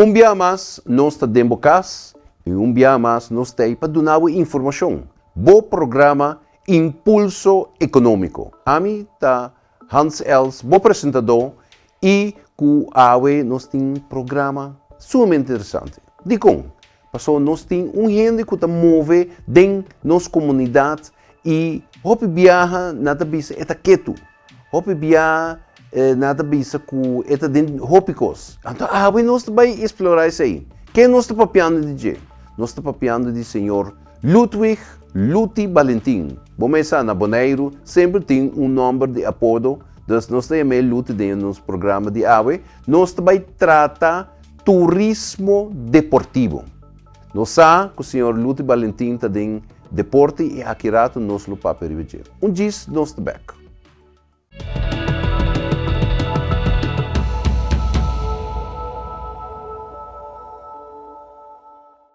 Un bia mas nos ta den bo kas i un bia mas nos ta ei pa duna bo informashon. Bo programa Impulso Ekonómiko. Ami ta Hans Els, bo presentadó i ku awe nos tin programa sumamente interesante. Dikon? Pasobra nos tin un hende ku ta move den nos komunidat i hopi biaha nan ta bisa e ta ketu. Hopi biaha nan ta bisa ku e ta den hopi kos. Anto awe nos ta bai eksplorá esei. Ken nos ta papiando di dje? Nos ta papiando di señor Ludwig Luti Balentin. Bo mes sa na Boneiru semper tin un nòmber di apodo, dus nos ta yam'é Luti den nos programa di awe. Nos ta bai trata turismo deportivo. Nos sa ku señor Luti Balentin ta den deporte i aki rato nos lo papia riba dje. Un djis nos ta bèk.